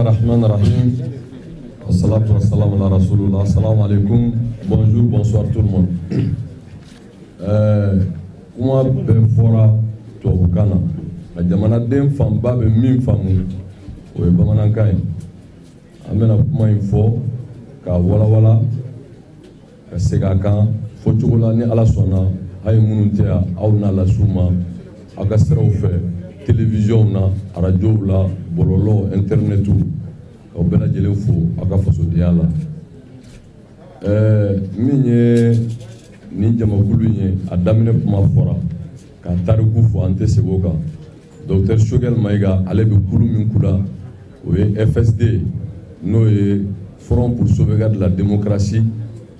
الرحمن الرحيم والصلاة والسلام على رسول الله. السلام عليكم, bonjour, bonsoir tout le monde. Kuma bɛɛ fɔra tubabukan na, nka jamanaden fanba bɛ min faamu, o ye bamanankan ye. An bɛna kuma in fɔ k'a walawala ka segin a kan fɔcogo la. Ni Ala sɔnna, a ye minnu tɛ yan, aw n'a las'u ma aw ka siraw fɛ, télévision na, arajow la, bɔlɔlɔ, internet. K'aw bɛɛ lajɛlen fo aw ka fasodenya la. Min ye nin jamakulu in ye, a daminɛ kuma fɔra ka tariku fɔ, an tɛ segin o kan. Docteur Choguel Maïga, ale bɛ kulu min kunna, o ye FSD, n'o ye Front pour sauvegarde de la démocratie,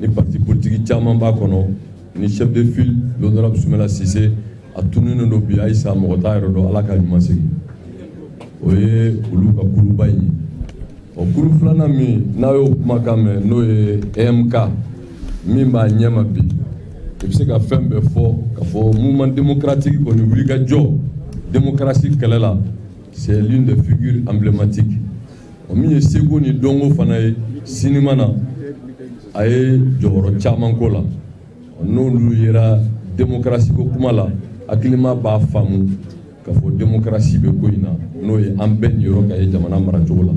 ni parti politique caman b'a kɔnɔ, ni chef de file l'honorable Soumaïla Cissé. A tununnen don bi ayisa, mɔgɔ t'a yɛrɛ dɔn. Ala ka ɲuman segin. O ye olu ka kuluba in ye. O kulu filanan min n'a y'o kumakan mɛn, n'o ye EMK min b'a ɲɛma bi, i bɛ se ka fɛn bɛɛ fɔ k'a fɔ mouvement démocratique kɔni wulikajɔ démocratie kɛlɛ la, c'est l'une des figures emblématiques. O min ye seko ni dɔnko fana ye sinima na, a ye jɔyɔrɔ caman ko la. N'olu yera démocratie ko kuma la, hakilima b'a faamu k'a fɔ démocratie bɛ ko in na, n'o ye an bɛɛ niyɔrɔ ka ye jamana maracogo la.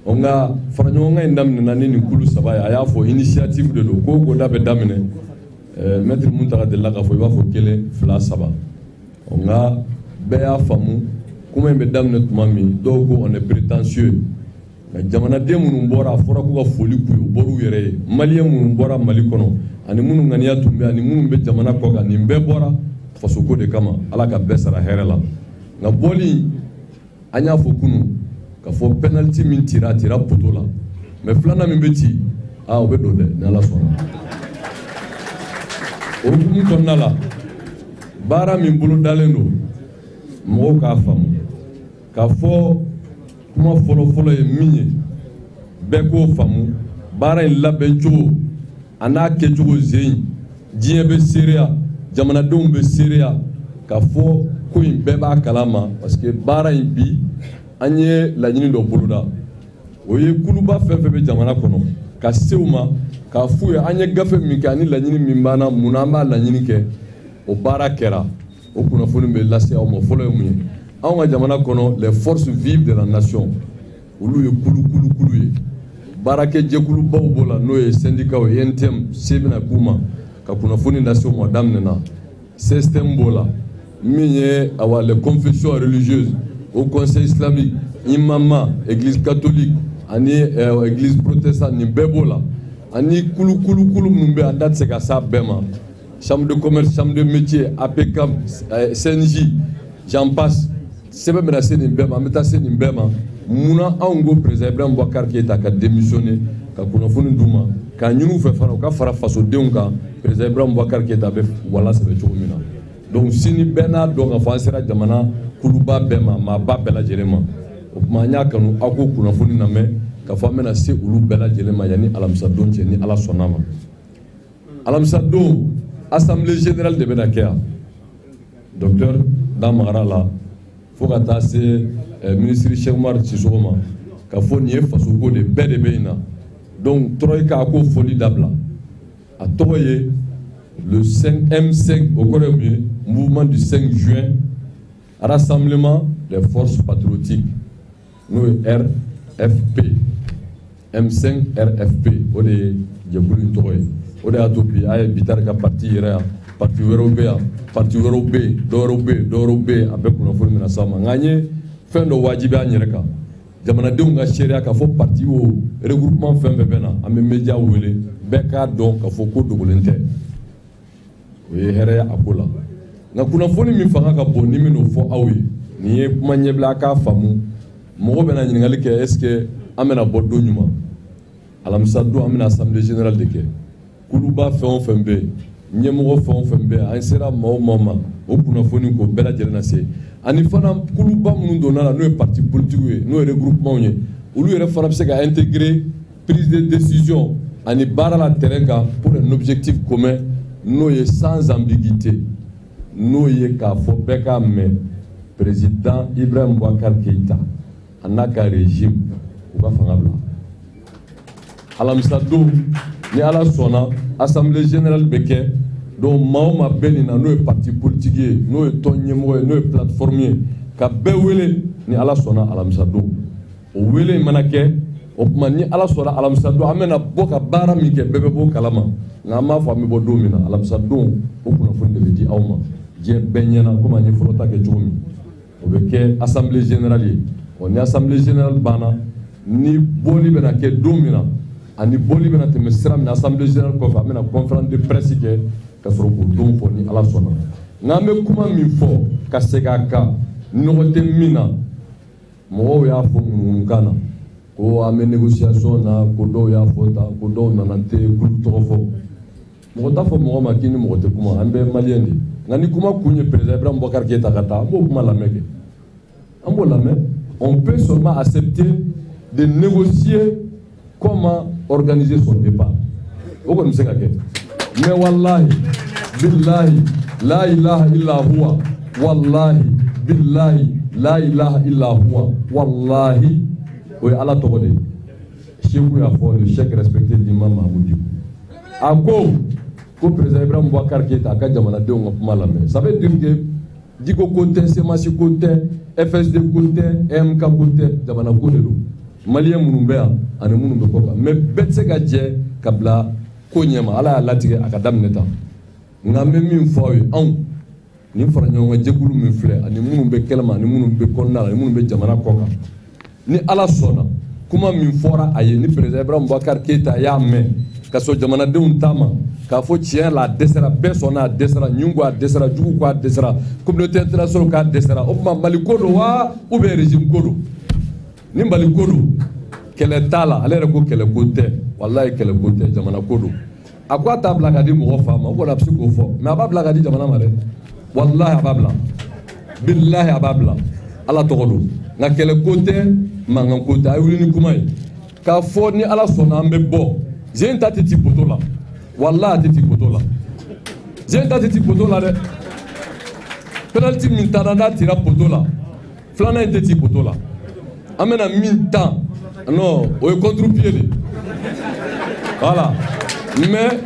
O nka faraɲɔgɔnkan in daminɛna ni nin kulu saba ye. A y'a fɔ initiative de don, ko o ko da bɛ daminɛ. Maître Muntaga delila k'a fɔ, i b'a fɔ kelen, fila, saba. O nka bɛɛ y'a faamu, kuma in bɛ daminɛ tuma min, dɔw ko on est prétentieux. Nka jamanaden minnu bɔra, a fɔra k'u ka foli k'u ye, u bɔr'u yɛrɛ ye. Maliyɛn minnu bɔra Mali kɔnɔ, ani minnu ŋaniya tun bɛ, ani minnu bɛ jamana kɔ kan, nin bɛɛ bɔra fasoko de kama. Ala ka bɛɛ sara hɛrɛ la. Nka bɔli, an y'a fɔ kunun ka fɔ penalty min cira, a cira poteau la, mais filanan min bɛ ci, aa, o bɛ don dɛ, ni Ala sɔnna. O hukumu kɔnɔna la, baara min bolo dalen don, mɔgɔw k'a faamu k'a fɔ kuma fɔlɔ-fɔlɔ ye min ye, bɛɛ k'o faamu. Baara in labɛn cogo a n'a kɛcogo zen, diɲɛ bɛ seereya, jamanadenw bɛ seereya k'a fɔ ko in bɛɛ b'a kalama, parce que baara in bi, an ye laɲini dɔ boloda. O ye kuluba fɛn fɛn bɛ jamana kɔnɔ, ka se u ma k'a f'u ye an ye gafe min kɛ ani laɲini min b'an na, mun na an b'a laɲini kɛ. O baara kɛra, o kunnafoni bɛ lase aw ma. Fɔlɔ ye mun ye? Anw ka jamana kɔnɔ, les forces vives de la nation, olu ye kulu kulu kulu ye. Baarakɛjɛkulubaw b'o la, n'o ye syndicat ye, UNTM se bɛna k'u ma ka kunnafoni lase u ma daminɛ na. CSTM b'o la, min ye awa les confessions religieuses, au Conseil islamique, imama, Église catholique ani Église protestante, nin bɛɛ b'o la. Ani kulu kulu kulu minnu bɛ, an da tɛ se ka s'a bɛɛ ma, chambre de commerce, chambre de métier, APCAM, CNJ, j'en passe. Sɛbɛn bɛna se nin bɛɛ ma, an bɛ taa se nin bɛɛ ma. Munna anw ko président Ibrahim Boubacar Keïta ka démissionner, ka kunnafoni d'u ma, k'a ɲini u fɛ fana u ka fara fasodenw kan, président Ibrahim Boubacar Keïta bɛ wala sɛbɛ cogo min na. Donc sini, bɛɛ n'a dɔn k'a fɔ an sera jamana kuluba bɛɛ ma, maaba bɛɛ lajɛlen ma. O tuma, an y'a kanu aw ko kunnafoni lamɛn k'a fɔ an bɛna se olu bɛɛ lajɛlen ma yanni alamisadon cɛ, ni Ala sɔnna ma. Alamisadon, assemblée générale de bɛna kɛ yan. Docteur da magara la fo ka taa se ministre Cheikh Oumar Sissoko ma, ka fɔ nin ye fasoko de bɛɛ de bɛ yen na. Donc troïka, a k'o fɔli dabila. A tɔgɔ ye le 5 M5, o kɔrɔ ye mun ye? Mouvement du 5 juin, rassemblement des forces patriotiques, n'o ye RFP, M5 RFP, o de ye jɛkulu in tɔgɔ ye. O de y'a to bi a ye Bittar ka parti yɛrɛ yan, parti wɛrɛw bɛ yan, parti wɛrɛw bɛ yen, dɔwɛrɛw bɛ yen, dɔwɛrɛw bɛ yen. A bɛɛ kunnafoni bɛna s'aw ma. Nka an ye fɛn dɔ wajibiya an yɛrɛ kan, jamanadenw ka seereya k'a fɔ parti o regroupement fɛn fɛn bɛ na, an bɛ média wele, bɛɛ k'a dɔn k'a fɔ ko dogolen tɛ. O ye hɛrɛ ye a ko la. Nka kunnafoni min fanga ka bon ni min n'o fɔ aw ye, nin ye kuma ɲɛbila, a k'a faamu. Mɔgɔ bɛna ɲininkali kɛ: est ce que an bɛna bɔ don ɲuman? Alamisa don, an bɛna assemblée générale de kɛ. Kuluba fɛn o fɛn bɛ yen, ɲɛmɔgɔ fɛn o fɛn bɛ yen, an sera maa o maa ma, o kunnafoni k'o bɛɛ lajɛlen na se. Ani fana, kuluba minnu donna la, n'o ye parti politique ye, n'o ye regroupement ye, olu yɛrɛ fana bɛ se ka intégrer prise de décision ani baara la terrain kan pour un objectif commun, n'o ye sans ambiguïté, n'o ye k'a fɔ bɛɛ k'a mɛn: président Ibrahim Boubacar Keïta a n'a ka régime. u ka fanga bila. Alamisa don, ni Ala sɔnna, assemblée générale bɛ kɛ. Donc maa o maa bɛ nin na, n'o ye parti politique ye, n'o ye tɔn ɲɛmɔgɔ ye, n'o ye plateforme ye, ka bɛɛ wele ni Ala sɔnna alamisa don. O wele in mana kɛ, o tuma ni Ala sɔnna, alamisa don an bɛna bɔ ka baara min kɛ, bɛɛ bɛ bɔ kalama. Nka an b'a fɔ an bɛ bɔ don min na, alamisa don, o kunnafoni de bɛ di aw ma diɲɛ bɛɛ ɲɛna, komi an ye fɔlɔ ta kɛ cogo min. O bɛ kɛ assemblée générale ye. Ɔ, ni assemblée générale banna, ni bɔli bɛna kɛ don min na ani bɔli bɛna tɛmɛ sira min na, assemblée générale kɔfɛ, an bɛna conférence de presse kɛ ka sɔrɔ k'o don fɔ ni Ala sɔnna. Nka an bɛ kuma min fɔ ka segin a kan, nɔgɔ tɛ min na, mɔgɔw y'a fɔ ŋunuŋunukan na ko an bɛ négociation na, ko dɔw y'a fɔ tan, ko dɔw nana n tɛ kulu tɔgɔ fɔ. Mɔgɔ t'a fɔ mɔgɔ ma k'i ni mɔgɔ tɛ kuma, an bɛɛ malien de. Nka ni kuma kun ye président Ibrahim Boubacar Keïta ka taa, an b'o kuma lamɛn kɛ, an b'o lamɛn. On peut seulement accepter de négocier comment organiser son départ, o kɔni bɛ se ka kɛ. Mais wallahi billahi la ilaha illa huwa, wallahi billahi la ilaha illa huwa, wallahi, o ye Ala tɔgɔ de ye. Seku y'a fɔ, le chef respecté l'imam Mahmoud Dicko, a ko ko président Ibrahim Boubacar Keïta a ka jamanadenw ka kuma lamɛn. Ça veut dire que Dicko ko tɛ, CMAS ko tɛ, FSD ko tɛ, EMK ko tɛ, jamana ko de don. Malien minnu bɛ yan ani minnu bɛ kɔ kan, mais bɛɛ tɛ se ka jɛ ka bila ko ɲɛma. Ala y'a latigɛ a ka daminɛ tan. Nka n bɛ min fɔ aw ye, anw nin fara ɲɔgɔn kan jɛkulu min filɛ, ani minnu bɛ kɛnɛma, ani minnu bɛ kɔnɔna la, ani minnu bɛ jamana kɔ kan, ni Ala sɔnna, kuma min fɔra a ye, ni président Ibrahim Boubacar Keïta y'a mɛn ka sɔn jamanadenw ta ma k'a fɔ tiɲɛ la, a dɛsɛra, bɛɛ sɔnna a dɛsɛra, ɲin ko a dɛsɛra, jugu ko a dɛsɛra, communauté internationale k'a dɛsɛra. O tuma Mali ko don wa ou bien régime ko don? Ni Mali ko don, kɛlɛ t'a la. Ale yɛrɛ ko kɛlɛ ko tɛ, walayi kɛlɛ ko tɛ, jamana ko don. A ko a t'a bila ka di mɔgɔ fa ma, o kɔni a bɛ se k'o fɔ, mais a b'a bila ka di jamana ma dɛ. Walahi a b'a bila, bilahi a b'a bila, Ala tɔgɔ don. Nka kɛlɛ ko tɛ, mankan ko tɛ. A ye wuli ni kuma ye k'a fɔ ni Ala sɔnna an bɛ bɔ. Zen ta tɛ ci poto la, walahi a tɛ ci poto la. Zen ta tɛ ci poto la dɛ. Penalty min taara n'a cira poto la, filanan in tɛ ci poto la. An bɛna min tan, non, o ye contre pied de, voilà. Mais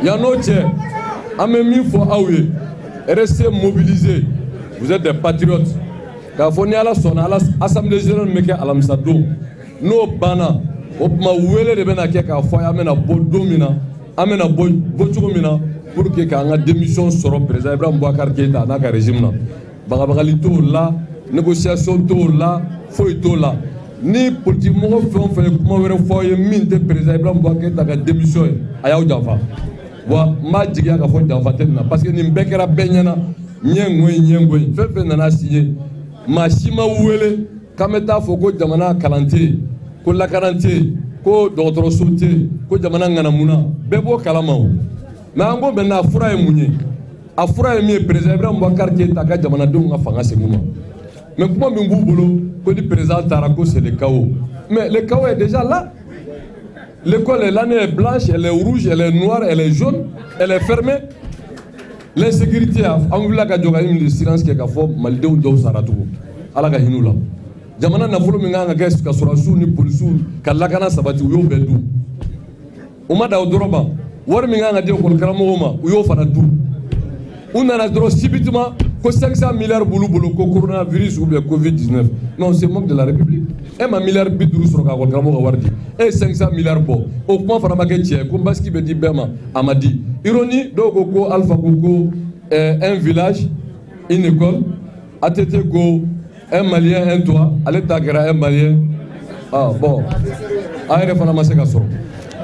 yan n'o cɛ, an bɛ min fɔ aw ye, restez mobilisés, vous êtes des patriotes. K'a fɔ ni Ala sɔnna, ala assemblée générale min bɛ kɛ alamisa don, n'o banna, o tuma wele de bɛna kɛ k'a fɔ a ye an bɛna bɔ don min na, an bɛna bɔ bɔ cogo min na pour que k'an ka démission sɔrɔ président Ibrahim Boubacar Keïta n'a ka régime na. Bagabagali t'o la, négociation t'o la, foyi t'o la. Ni politique mɔgɔ fɛn o fɛn ye kuma wɛrɛ fɔ aw ye min tɛ président Ibrahim Boubacar Keïta ka démission ye, a y'aw janfa. Wa n b'a jigiya k'a fɔ janfa tɛ nin na, parce que nin bɛɛ kɛra bɛɛ ɲɛna, ɲɛ ŋoyi ɲɛ ŋoyi, fɛn fɛn nana signé, maa si ma wele k'an bɛ taa fɔ ko jamana kalan tɛ yen, ko lakana tɛ yen, ko dɔgɔtɔrɔso tɛ yen, ko jamana ŋanamuna. Bɛɛ b'o kalama o. Mais an ko maintenant, a fura ye mun ye? A fura ye min ye, président Ibrahim Boubacar Keïta ka jamanadenw ka fanga segin u ma. Mais kuma min b'u bolo ko ni président taara ko c'est le chaos, mais le chaos est déjà là. L'école est, l'année est blanche, elle est rouge, elle est noire, elle est jaune, elle est fermée. L'insécurité, an wulila ka jɔ ka une minute de silence kɛ k'a fɔ malidenw dɔw sara tugun, Ala ka hinɛ u la. Jamana nafolo min kan ka kɛ ka sɔrɔdasiw ni polisiw ka lakana sabati, u y'o bɛɛ dun. U ma dan o dɔrɔn ma, wari min kan ka di ekɔli karamɔgɔw ma, u y'o fana dun. U nana dɔrɔn subitement ko 500 milliards b'olu bolo ko coronavirus ou bien Covid 19. Non, on se moque de la République. E ma miliyari 50 sɔrɔ ka ekɔli karamɔgɔ ka wari di, e ye 500 milliards bɔ. O kuma fana ma kɛ tiɲɛ ko masque bɛ di bɛɛ ma, a ma di. Ironie, dɔw ko ko Alpha ko ko un village une école, ATT ko un Malien un toit, ale ta kɛra un Malien. Ah bon, an yɛrɛ fana ma se ka sɔrɔ.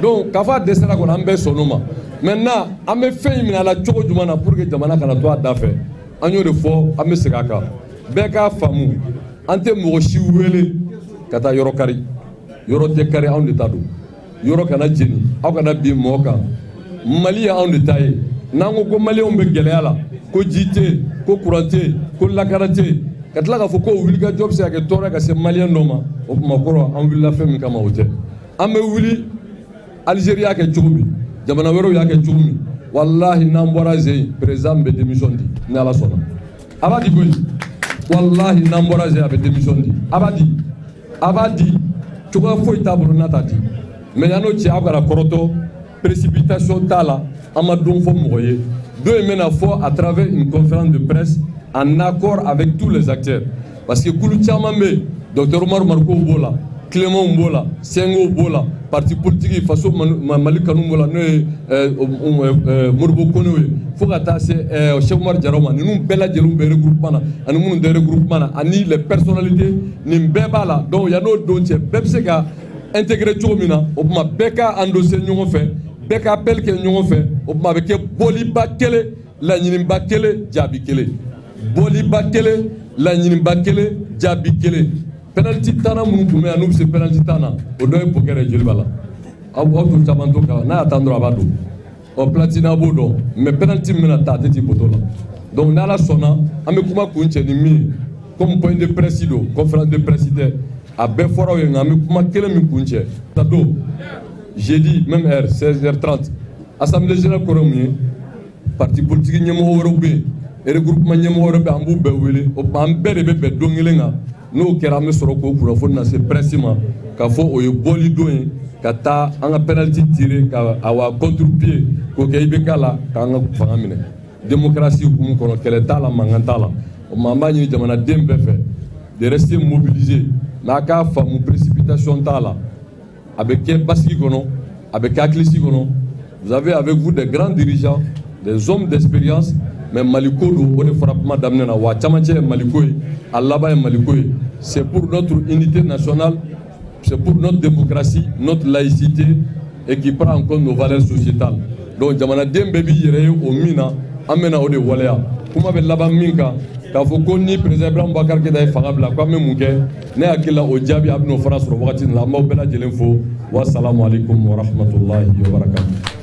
Donc k'a fɔ a dɛsɛra kɔni, an bɛɛ sɔnn'o ma. Maintenant, an bɛ fɛn in minɛ a la cogo jumɛn na pour que jamana kana to a da fɛ, an y'o de fɔ, an bɛ segin a kan. Bɛɛ k'a faamu, an tɛ mɔgɔ si wele ka taa yɔrɔ kari. Yɔrɔ tɛ kari, anw de ta don. Yɔrɔ kana jeni, aw kana bin mɔgɔ kan. Mali ye anw de ta ye. N'an ko ko maliyɛnw bɛ gɛlɛya la, ko ji tɛ yen, ko kuran tɛ yen, ko lakana tɛ yen, ka tila k'a fɔ ko wulikajɔ bɛ se ka kɛ tɔɔrɔ ka se maliyɛn dɔ ma, o tuma kɔrɔ an wulila fɛn min kama, o tɛ. An bɛ wuli, Algérie y'a kɛ cogo min, jamana wɛrɛw y'a kɛ cogo min, walahi n'an bɔra zen, président bɛ démission di ni Ala sɔnna. A b'a di koyi, walahi n'an bɔra zen, a bɛ démission di, a b'a di, a b'a di. Cogoya foyi t'a bolo n'a t'a di. Mais yan'o cɛ, aw kana kɔrɔtɔ, précipitation t'a la. An ma don fɔ mɔgɔ ye. Don in bɛna fɔ à travers une conférence de presse en accord avec tous les acteurs, parce que kulu caman bɛ yen. Docteur Umaru Mariko b'o la, Clément b'o la, Sengo b'o la, parti politique Faso Mali Kanu b'o la, n'o ye Modibo Konew ye, fo ka taa se Cheikh Umaru Jara ma. Ninnu bɛɛ lajɛlen bɛ regroupement na, ani minnu tɛ regroupement na, ani les personnalités, nin bɛɛ b'a la. Donc yan'o don cɛ, bɛɛ bɛ se ka intégrer cogo min na, o tuma bɛɛ ka endosser ɲɔgɔn fɛ, bɛɛ ka appel kɛ ɲɔgɔn fɛ. O tuma a bɛ kɛ bɔliba kelen, laɲiniba kelen, jaabi kelen, bɔliba kelen, laɲiniba kelen, jaabi kelen. Penalty tanna minnu tun bɛ yan, n'u bɛ se penalty tan na, o dɔ ye Pokɛrɛ ye, joli b'a la. Aw tun caman to kan n'a y'a tan dɔrɔn, a b'a don. Ɔ Platini, a b'o dɔn, mais penalty min bɛna ta, a tɛ t'i poteau la. Donc n'Ala sɔnna, an bɛ kuma kun cɛ ni min ye, comme point de presse don, conférence de presse tɛ, a bɛɛ fɔra aw ye. Nka an bɛ kuma kelen min kun cɛ ta don, jeudi, même heure, 16h30, assemblée générale kɔrɔ ye mun ye? Parti politique ɲɛmɔgɔ wɛrɛw bɛ yen, regroupement ɲɛmɔgɔ wɛrɛw bɛ yen, an b'u bɛɛ wele. O tuma an bɛɛ de bɛ bɛn don kelen kan. N'o kɛra, an bɛ sɔrɔ k'o kunnafoni lase presse ma k'a fɔ o ye bɔli don ye, ka taa an ka penalty tirer, ka awa contre pied k'o kɛ IBK la, k'an ka fanga minɛ démocratie hukumu kɔnɔ. Kɛlɛ t'a la, mankan t'a la. O tuma an b'a ɲini jamanaden bɛɛ fɛ de rester mobilisé, mais a k'a faamu, précipitation t'a la. A bɛ kɛ basigi kɔnɔ, a bɛ kɛ hakilisigi kɔnɔ. Vous avez avec vous des grands dirigeants, des hommes d'expérience. Mais Maliko don, o de fɔra kuma daminɛ na wa, camancɛ ye Maliko ye, a laban ye Maliko ye. C'est pour notre unité nationale, c'est pour notre démocratie, notre laïcité et qui prend en compte nos valeurs sociétales. Donc jamanaden bɛɛ b'i yɛrɛ ye o min na, an bɛna o de waleya. Kuma bɛ laban min kan, k'a fɔ ko ni président Ibrahim Boubacar Keïta ye fanga bila, k'an bɛ mun kɛ, ne hakili la, o jaabi a bɛn'o fana sɔrɔ wagati min na. An b'aw bɛɛ lajɛlen fo. Wa salamu aleykum wa rahmatulahi wa barakatuh.